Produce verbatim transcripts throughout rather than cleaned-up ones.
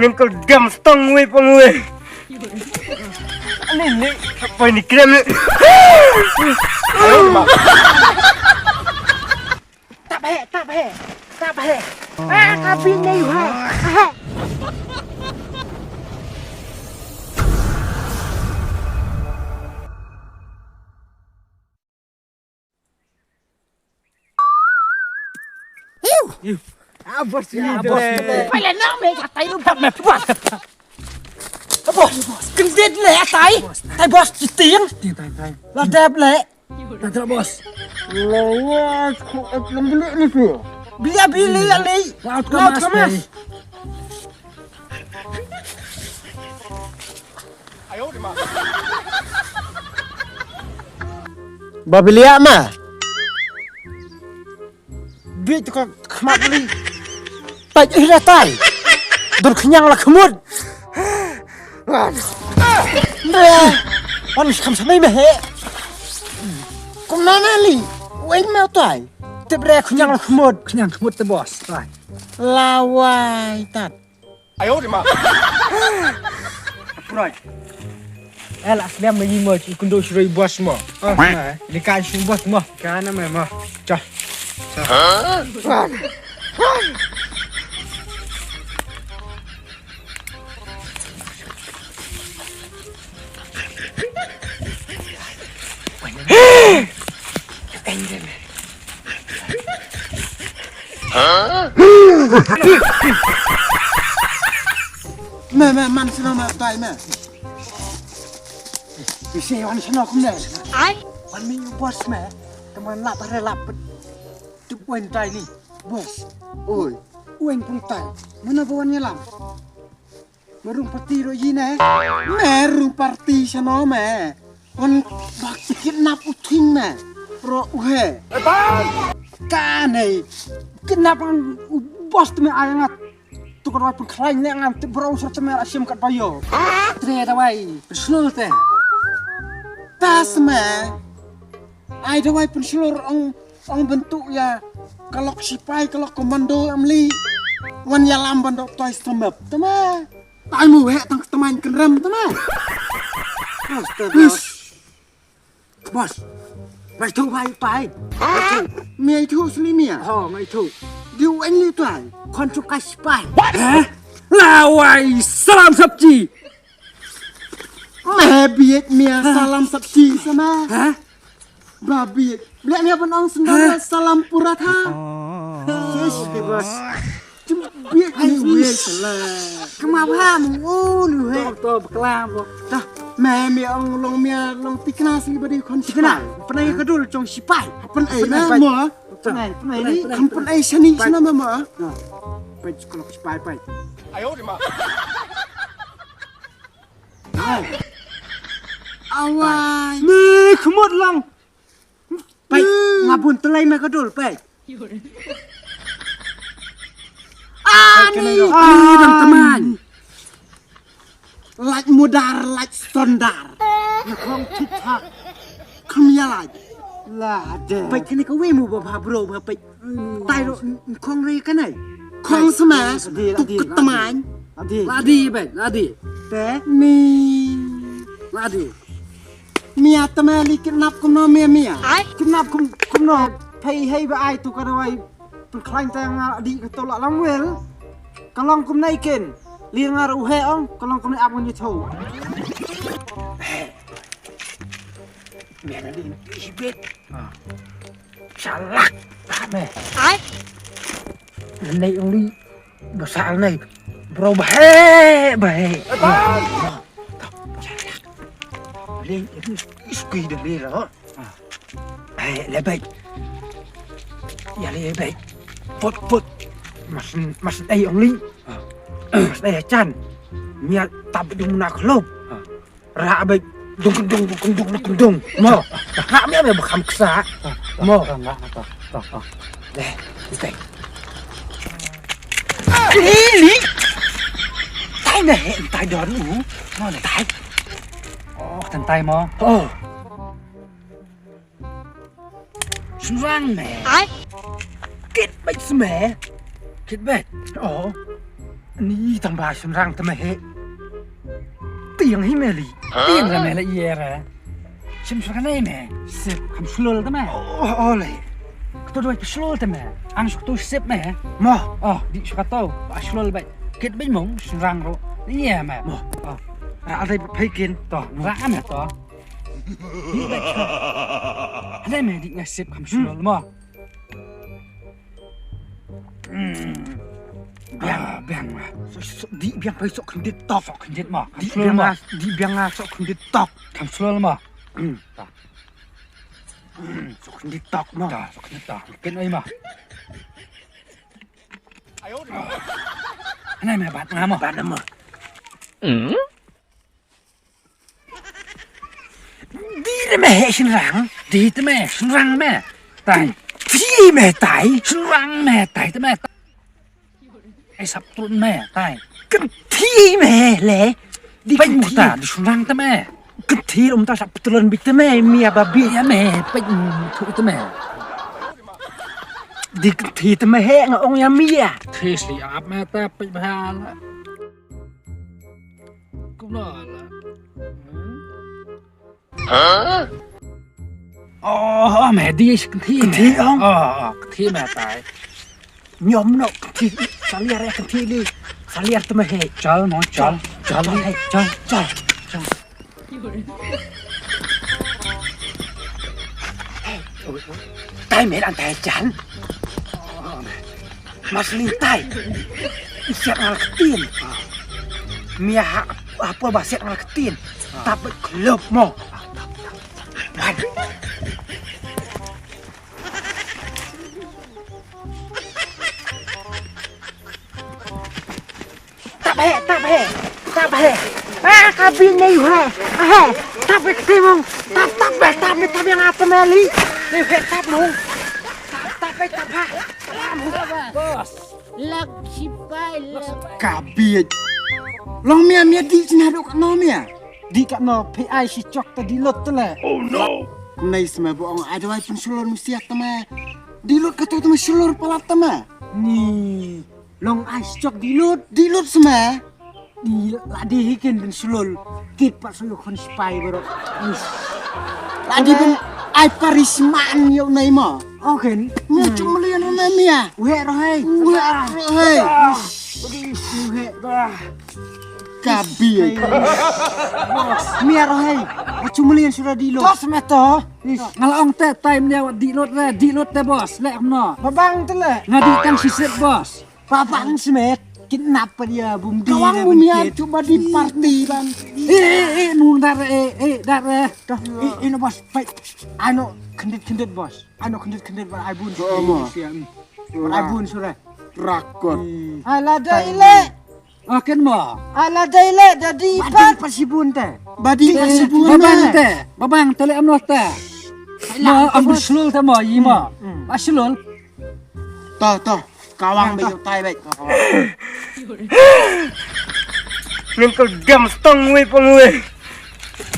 Ngin kol gam stong wei pang wei. Ani ni, apa ini krem ni? Tak baik, tak baik, tak baik. Ah, tapi ni ha. Ah, bos ni. Ah, bos ni. Pale na me katai lu bos. Bos. Kendit le atai. Tai bos, citing. Citing, tai, tai. La dep le. Tadra bos. Lawas ko et lembeli ni tu. Bilia bilia le. Laut kamas. Ba bilia ma. Bi tu ka khmat li. Tai ih la tai. Dur khnyang la khmut. Wan kham samai me he. Kum nana li. Wen ma tai. Tip re khnyang la khmut. Khnyang khmut te bos. Tai. Lawai tat. Ayo de ma. Prai. Eh, la sliam ma yi mo, i kundo shroi bos mo. Ah, ni ka shroi bos mo. Ka na me mo. Cha. Cha. Me, me, man sino me tai me. Bisi wan sino kumne. Ai. Wan mi bos me. Teman lap re lap. Tup wan tai ni. Bos. Oi. Wan pung tai. Mana bawan nyelam? Merung parti ro yi ne. Merung parti sano me. On bak kidnap u thing me. Ro u he. Ka ne. Kidnap on u bos te me ai ngat. Tu ka dawai pun khlain ne ngan te bro sor te me asim kat bayo. Tre dawai. Shlur te. Tas me. Ai dawai pun shlur ong Ong bentuk ya. Kalok sipai, kalok komando amli. Wan ya lam bandok toy stomep. Tama. Tai mu he tang teman kenrem tama. Bos, bos. Bos. Bos tu bai pai. Mi ai tu sli mi ya. Ho, mai tu. Diu en li tu ai. Kon tu kai sipai. Hah? Lawai salam sapji. Meh biet mia salam sapji sama. Hah? Ba biet. Lek ni apa nong sendal salam purat ha. Yes, bos. Cuma biet ni wes lah. Kema ba mu ulu he. Tok tok beklam ko. Dah. Meh mia ong long mia long tikna sini badi kon tikna. Pernah ke dul cong sipai. Pernah na mo. Pernah pernah ni. Kan pernah sini sana mama. Pai sekolah sipai pai. Ayo di ma. Awai. Me khmut lang. Pai, nga bun telai me ka dul, pai. Ani, ani dang teman. Lait mudar, lait sondar. Nga khong thik thak. Kham ya lait. La de. Pai kini ka wei mu ba bha bro ba pai. Tai ro khong re ka nai. Khong sma. Adi, adi, tuk adi. Teman. Adi. Ladi bai, ladi. Te ni. Ladi. Mia tama li kidnap kumno mia mia. Ai? Kidnap kum kumno. Phai hei ba ai tu ka dawai. Pun khlain ta nga adi ka tolak lang wel. Ka long kumno ikin. Li nga ru he ong. Ka long kumno ap ngi tho. Mia na di hibit. Ah. Shalak. Ame. Ai. Nei uli. Basal nei. Bro bahe bahe. Lei iskui de lei lo. Ai le bai. Ya le bai. Pot pot. Mas mas ei uli. Mas ei chan. Mia tap dung na klop. Ra bai dung dung dung dung dung dung. Mo. Ha mi ame ba kham ksa. Mo. Deh. Deh. Li. Tai na he tai don u. Mo na tai. Oh, tan tai mo. Oh. Sunrang me. Ai. Kit bai sme. Kit bai. Oh. Ni tang ba shynrang te me he. Tiang hi me li. Tiang ra me la ïa ra. Shim shwa kane me. Sip kham shlul te me. Oh, oh, le. Kto doi shlul te me. Ang shwa to sip me. Mo. Oh, di shwa to. Ba shlul ba. Kit ba mong shynrang ro. Ïa me. Mo. Oh. Ra dei phai kin. To, ra me to. Di ba. Hale me di nga sip kham shlul mo. Hmm. Biang, ah, biang ma. So, so, di biang pai sok khyndiat tok. Sok khyndiat ma. Di biang ma, di biang ma sok khyndiat tok. Kham slol ma. Hmm. Ta. Hmm, sok khyndiat tok ma. Ta, sok khyndiat tok. Ken oi ma. Ayo. Anai ma bat nga ma. Bat ma. Hmm? Di te me he shynrang. Di te me shynrang me. Tai. Di me tai. Shynrang me tai te me. Ai sap trun me tai. Kan di me le. Di pai kan mu di. Ta di shynrang te me. Kan di um ta sap trun bi te me mia babi. Ya me pai mu tu te me. Di kan di te me he nga ong ya mia. Tis li ap me ta pai bha la. Kumno la? Hah? Oh, me di shi kynthih me. Kynthih ong? Oh, oh, kynthih me tai. Nyom no kynthih. Salia re kynthih li. Salia te me he. Chal mo, chal. Chal, chal, chal, chal. Tai me an tai jan. Mas ling tai. Siat ngal ktien. Mia ha, ha por ba siat ngal ktien. Tap klop mo. Wan. Tap he, tap he, tap he. Ah, ka bi nei he. Ah, he. Tap he kti mong. Tap, tap he, tap he, tap yang apa meli? Nei he tap mong. Tap, tap he, tap ha. Tap mong. Boss, lak sipai lak. Ka bi. Long mia mia di sina dok no mia. Di ka no phi ai si chok ta di lot ta le. Oh no. Nei sma bo ong ai dawai pun sulor musia ta ma. Di lot ka to ta ma sulor palat ta ma. Ni. Long ai chok di lut, di lut sma. Di la di hikin ben sulul. Kit pat sulul khon sipai bro. Is. La di ben ai paris man yo nai mo. Oken. Mu chumlian na mia. Weh rohai. Weh rohai. Weh. Kabi. Mia rohai. Chumlian sudah di lut. Tos me to. Ngal ong te time dia di lut re, di lut te bos. Lek no. Babang te le. Ngadi tang sisit bos. Papa ang smet, kidnap pa dia bum di. Kawang bum ya, cuba di party ban. Eh, eh, eh, mung dar, eh, eh, dar, eh. Dah, eh, ino bos, pai. Ano kendit-kendit bos. Ano kendit-kendit ban ai bun. Oh, mo. Ban ai bun sura. Rakot. Ala dai le. Aken mo. Ala dai le dadi pat. Badi pasibun te. Badi pasibun. Babang te. Babang te le amno te. Mo am sulul te mo, imo. Asulul. Ta, ta. Kawang bai tai bai. Nang kau gam stong wei pong wei.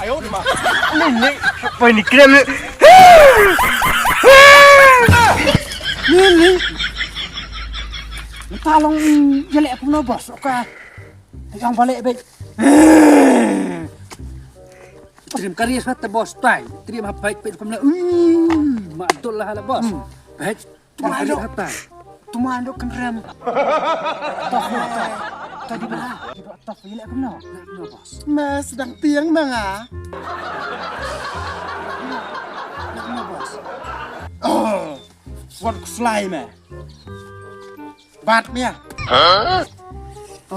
Ayo ma. Ni ni. Apa ni krem ni? Ni ni. Talong jelek aku no bos. Oka. Yang balik bai. Trim kari sat bos tai. Trim apa bai kum le. Mak dol lah bos. Bai. Tumando. Tumando kan rem. Toh, toh. Tadi bah. Toh, ini aku no. Mas sedang tiang manga. Nak no bos. Oh, wan kuslai me. Bat me ya.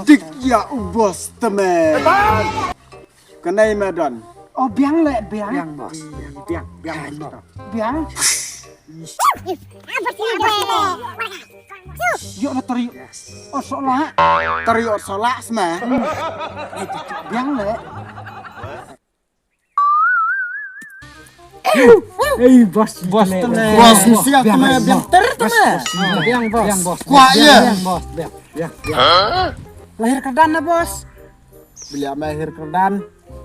Dik ya u bos te me. Kanai me don. Oh, biang le, biang. Biang bos. Biang, biang. Biang. Yo na tari. Oh, sola. Tari oh sola sma. Biang le. Hey bos. Bos te me. Bos ni siap te me, biang ter te me. Biang bos. Biang bos. Kuat ya. Biang bos. Biang. Lahir kedan na bos. Bila mai akhir kerdan.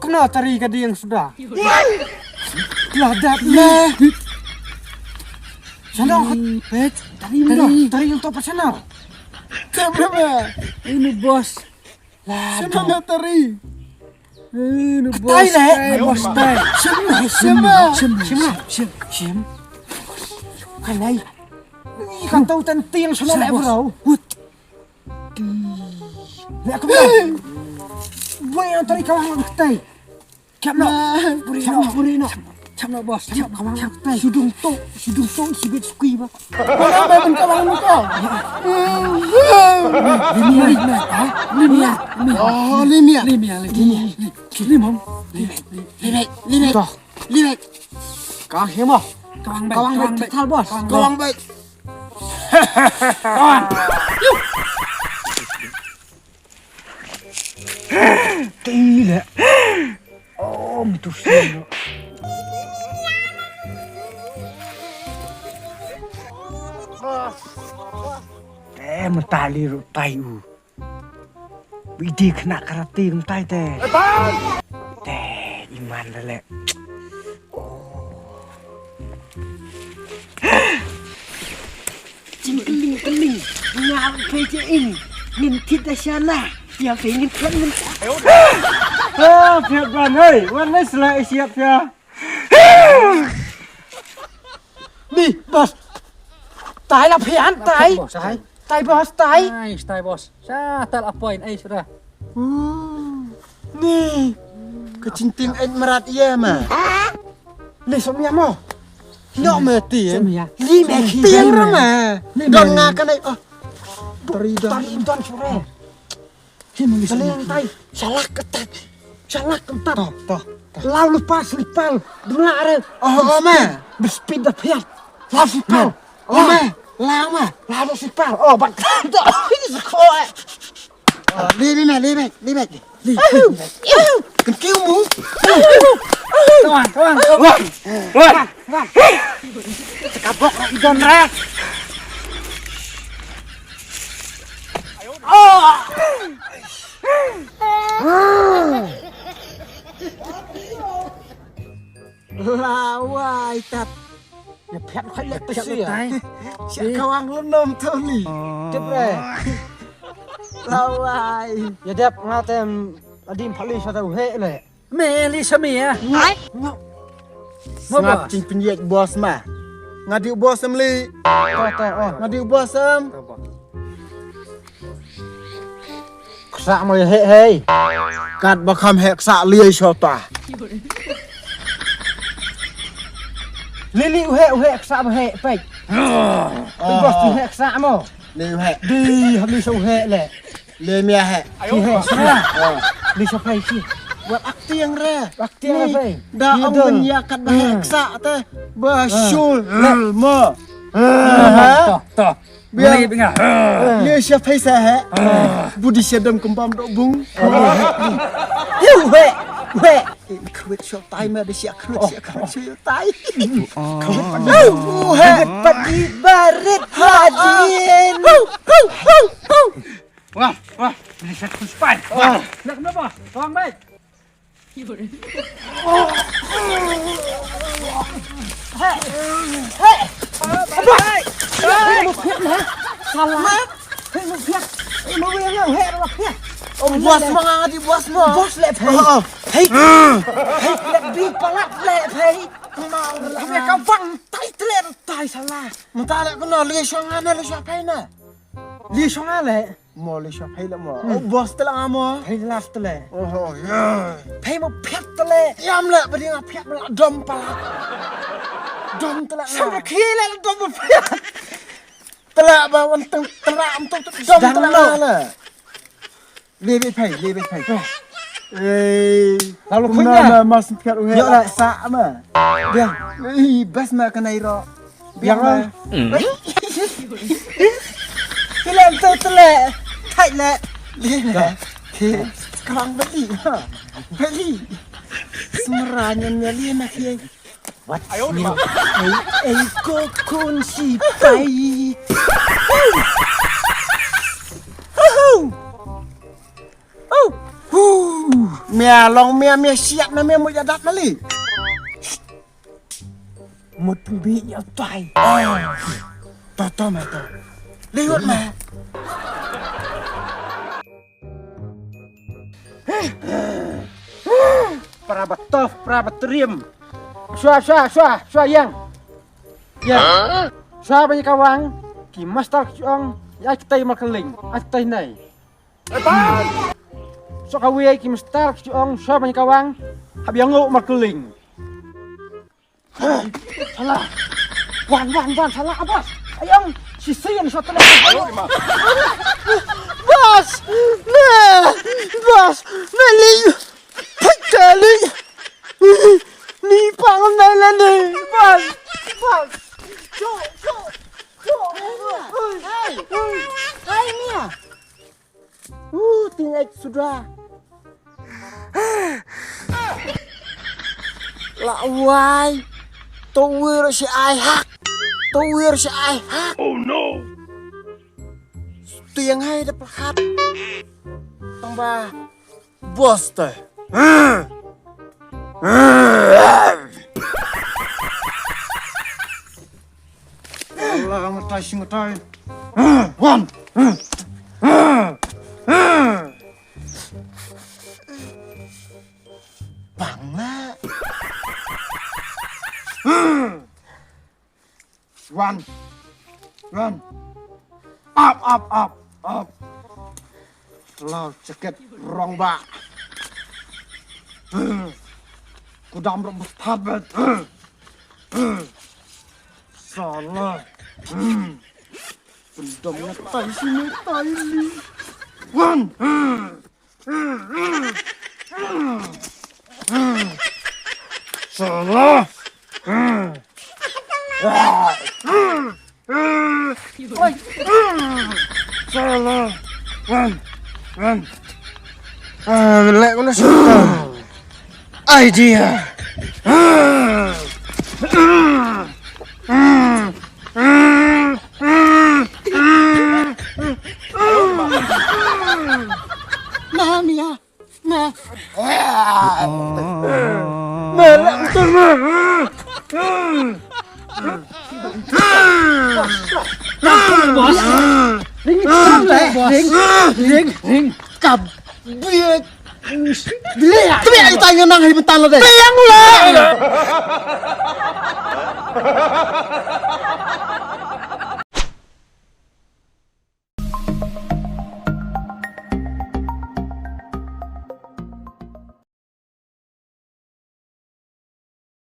Kena cari gading sudah. Lah dah lah. Sana pet. Tari tari untuk apa sana? Shim re me. Inu boss. Shim re me tari. Inu boss. Tai le. Boss tai. Shim re, shim re. Shim, shim, shim, shim. Kanai. Ih, kan tau tan tiang sana le bro. Hut. Le aku bilang. Boy yang tari kawang tai. Chap no. Puri no, puri no. Chap no boss. Chap kawang tai. Sudung to, sudung to sibit sukui ba. Mana ba ben kawang no to. Limia, limia. Oh, limia. Limia, limia. Limia. Limia. Limia. Limia. Kawang hemo. Kawang bai. Kawang bai. Kawang bai. Kawang bai. Kawang. Ti le. Oh, mi tu sien. Eh, mentali ru tai u. Bidi kena karate mentai te. Te, iman lele. Jingkling kling, ngal phe je ing, ngin thit da shana, ya phe ngin thit ngin. Ah, phe ban hei, wan nei sla isiat phe. Ni, boss. Tai la phe an tai. Tai. Tai boss tai. Ai, tai boss. Sa tal apoin ai sura. Ni. Ka jingting ai marat ia ma. Ni som ia mo. No me ti. Ni me ti ra ma. Don nga ka nei. Oh. Tari don. Tari don sura. Hi mo ni som. Tai. Salak ketat. Salak ketat. To, to. Lau lepas lipal. Dula are. Oh, oh ma. Bespid da piat. Lau lipal. Oh ma. Lau ma. Lau lipal. Oh bak. Ini sekolah. Li, li, li, li, li, li. Li. Kan kiu mu. Tuan, tuan, tuan. Tuan. Sekabok nak idon re. Oh. Lawai tat. Ya phet khoi lek phet si. Sia kawang lenom tuli. Tip re. Lawai. Ya dep ngatem adim phali sa tau he le. Me li sami ya. Ngai. Mo. Sngap boss. Jing pynjek boss ma. Ngadi boss em li. To to oh. Ngadi boss em. Ksa mo heh hei. Kat ba kham heh ksa liai shota. Lili u heh u heh ksa ba heh pek. Pek bos u heh ksa mo. Li u heh. Di hami sa u heh le. Li mia heh. Ki heh sra. Li sa pek ki. Wat aktiang re. Aktiang re pek. Da ong ben ya kat ba heh ksa te. Ba shul mo. To to. Biang. Biang. Ye sha phaisa he. Budi sha dam kembam dok bung. Hiu he. He. Khwit sha tai ma de sha khwit sha khwit sha tai. Khwit padi. Khwit padi barit padi. Wah, wah. Ini satu spy. Wah. Nak kenapa? Tuang baik. Bos ma nga di bos ma. Bos le phai. Hei. Hei le bi palat le phai. Kena le ka bang tai tle tai sala. Mata le kena le shong ana le shong phai na. Le shong ale. Mo le sha phai la mo. Bos tla mo. Phai la tla. Oh ya. Phai mo phet tla. Yam la ba ding phet la dom pala. Dom tla. Sha khi la dom phet. Tla ba wan tang tla am tu dom tla la. Le be phai le be phai. Eh. Lalu kunya. Mas phet u he la sa ma. Dia. Eh bas ma kanai ro. Biang ma. Tele tu tele. Thai le. Li le. Ki. Kang beli. Beli. Semra nyen beli na ki. Wat. Ei ei ko kun si pai. Mia long mia mia siat na mia mo jadat na li. Mut pynbit ïa u tai. To to ma to. Liut ma. Para ba tough, para ba trim. Shuwa, shuwa, shuwa, shuwa ïeng. Ïeng. Shuwa ban ïa kawang, ki master ki ong, ïa kitei markyllieng, ïa kitei nei. Shuwa kawei ki master ki ong, shuwa ban ïa kawang, hap ïa nguh markyllieng. Shala. Wan, wan, wan, shala, ah, boss. Ayong, shisien sa tele. Boss! Ne! Boss! Ne li! Phaita li! Ni pang ne le ni! Boss! Boss! Jo, jo, jo! Hey! Hey, Mia! Uh, ting ek sudra. La wai. To wir si ai hak. To wir si ai hak. Oh no. Tiang hai da pahat. Tang ba. Bos te. Allah, ngatai si ngatai. Wan. Bang la. Wan. Wan. Up, up, up, up. Lao jaket rong ba. Kudam rong ba thabet. Sala. Pendam ngatai sini tai li. Wan. Sala. Oi. Sala. Wan. Wan. Ah, lek mana sih? Idea. Nah, Mia. Nah. Nah, lah, betul, nah. Bos. Ring, bos. Ring, ring, ring. Kab. Biek. Biek. Tapi ai tai ngenang hai bentan la deh. Biang la.